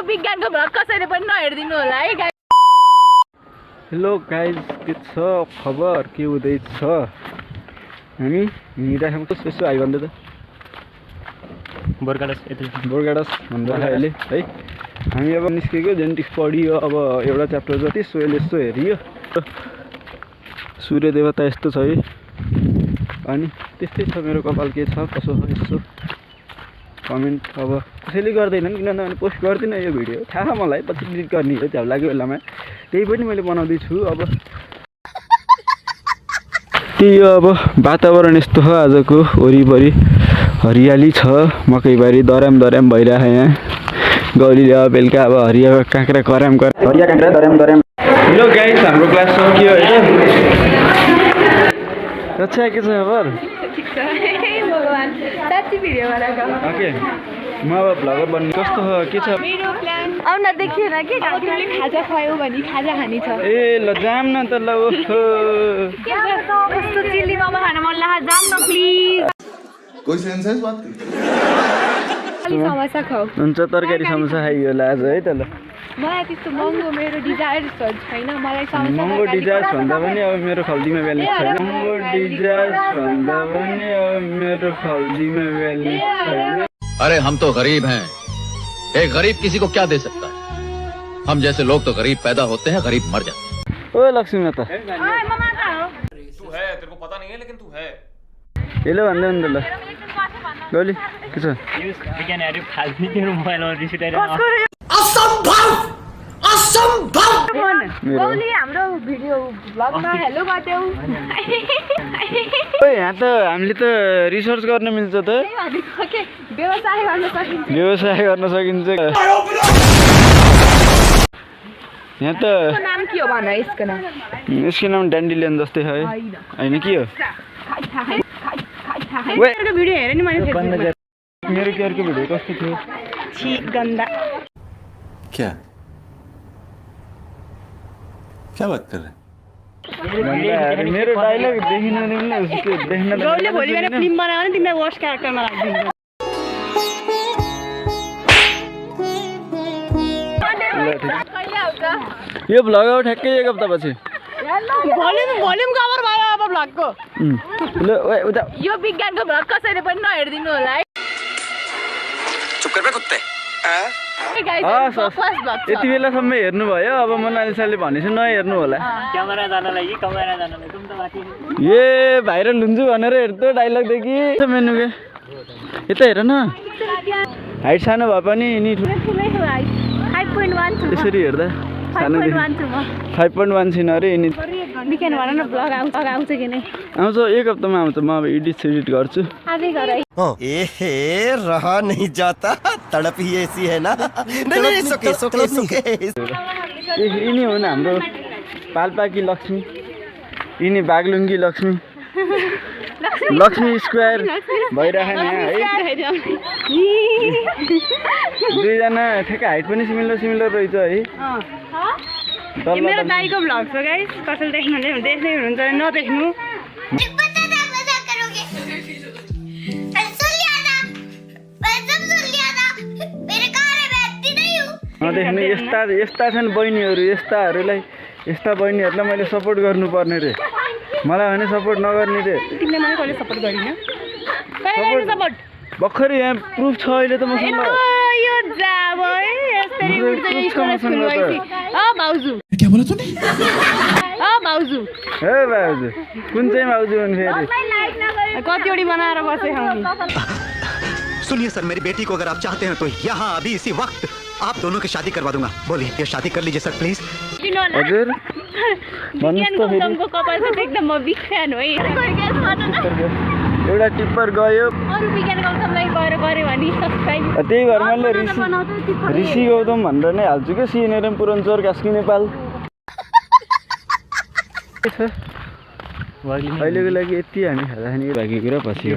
यो विज्ञानको भ्लग कसैले पनि नहेरिदिनु होला है गाइस। हेलो गाइस, के छ खबर, के हुँदैछ? हामी हिँडिराखेको यसो आइ भन्दै त बोरगाडस भन्दा अहिले है। हामी अब निस्केको जेनेटिक्स पढियो, अब एउटा च्याप्टर जति सोयल यसो हेरियो। सूर्य देवता यस्तो छ है, अनि त्यस्तै छ मेरो कपाल के छ कसो छ यसो कमेन्ट अब कसैले गर्दैनन्, किनभने पोस्ट गर्दिनँ यो भिडियो, थाहा मलाई पछि डिलिट गर्ने हो झ्याउ लाग्यो बेलामा। त्यही पनि मैले बनाउँदैछु। अब त्यही हो, अब वातावरण यस्तो छ आजको, वरिपरि हरियाली छ, मकैबारी दर्याम भइरहेको यहाँ गौरीले अब बेलुका अब हरिया काँक्रा कराम हरिया काँक्रा दर्याम। हेलो गाइस, हाम्रो क्लास सकियो होइन। अच्छा के छ खबर? ओके, म अब भ्लगर बन्ने कस्तो के छ मेरो प्लान आउन देखिएन के काकीले खाजा खुवायो भने खाजा खानी छ। ए ल जाम न त ल। कस्तो चिल्ली मोमो खान मन लाग्छ, जाम न प्लिज। कोही सेन्स है बात अलि समोसा खाऊ। हुन्छ, तरकारी समोसा खाइयो होला आज है त ल। मलाई त्यस्तो महँगो मेरो डिजायर छैन, मलाई समोसा महँगो डिजायर भन्दा पनि अब मेरो खल्दीमा ब्यालेन्स छैन। महँगो डिजायर भन्दा पनि अब मेरो खल्दीमा ब्यालेन्स छैन। अरे हम तो गरीब हैं, एक गरीब किसी को क्या दे सकता है? हम जैसे लोग तो गरीब पैदा होते हैं, गरीब मर जाते हैं। ओ लक्ष्मी माता, तू है, तेरे को पता नहीं है लेकिन तू है। हेलो भन्दै नि त ल। गौली के छ? गौली हाम्रो भिडियो भ्लगमा हेलो गर्देऊ। ओइ यहाँ त हामीले त रिसर्च गर्न मिल्छ त, व्यवसाय गर्न सकिन्छ। यहाँ त नाम के हो भन यसको नाम? यसको नाम ड्यान्डिलियन जस्तै है होइन के हो? भिडियो हेरेँ नि मैले फेसबुकमा। मेरो केयरको भिडियो कस्तो थियो? छि गन्दा। क्या बात कर रहे हैं? मेरो डायलग देखिन देख्न गौरीले भोलि बेला फिल्म बनायो भने तिमीलाई वर्स्ट क्यारेक्टरमा राखिदिन्छ। यो भ्लग अब ठ्याक्कै एक हप्ता पछि भोल्युम कभर भयो अब भ्लगको। ल उता यो विज्ञानको भ्लग कसैले पनि नहेरिदिनु होला है। चुप कर बे कुत्ते। यति बेलासम्म हेर्नु भयो, अब मोनालिसाले भनेपछि नहेर्नु होला। ए भाइरल हुन्छु भनेर हेर्दो डाइलगदेखि मेनु के यता हेर न, हाइट सानो भए पनि नि यसरी हेर्दा सानो 5.1 छैन अरे यिनी। आउँछ कि नै आउँछ, एक हप्तामा आउँछ। म अब एडिट गर्छु। एहे रहा नहीं जाता, तड़प ही ऐसी है ना। नहीं सुके यिनी हुन् हाम्रो पाल्पाकी लक्ष्मी, यिनी बागलुङ्गी लक्ष्मी स्क्वायर भइरहेको यहाँ है। दुईजना ठ्याक्कै हाइट पनि सिमिलर रहेछ है। मेरो दाइको भ्लग छ गाइस, कसैले देख्नै हुनुहुन्छ नदेख्नु। नदेख्ने यस्ता छन् बहिनीहरू, यस्ता बहिनीहरूलाई मैले सपोर्ट गर्नुपर्ने रे। मलाई भने सपोर्ट नगर्ने रे। तिमीले मलाई कहिले सपोर्ट गरिन? सपोर्ट भर्खरै यहाँ प्रुफ छ अहिले त मसँग। यो जाब है यसरी उड्दै स्कुल गएपछि। भाउजू क्या बोला तूने? भाउजू हे भाउजू, कुन चाहिँ भाउजू हुन् फेरि? कतिवटी बनाएर बसे हामी। सुनिए सर, मेरी बेटी को अगर आप चाहते हैं तो यहाँ अभी इसी वक्त आप दोनों की शादी करवा दूंगा। बोलिए, ये शादी कर लीजिए सर प्लीज। हजुर विज्ञानको कपाल चाहिँ एकदम म बिग फ्यान हो है। एउटा टिप्पर गयो, अरु विज्ञान गौतमलाई गएर गरे भने सब्स्क्राइब। त्यही घर मैले ऋषि गौतम भनेर नै हाल्छु क्या। सिएनएरएम पुरनचोर कास्की नेपाल। अहिलेको लागि यति हामी खाजा खाने बाँकी कुरा पछि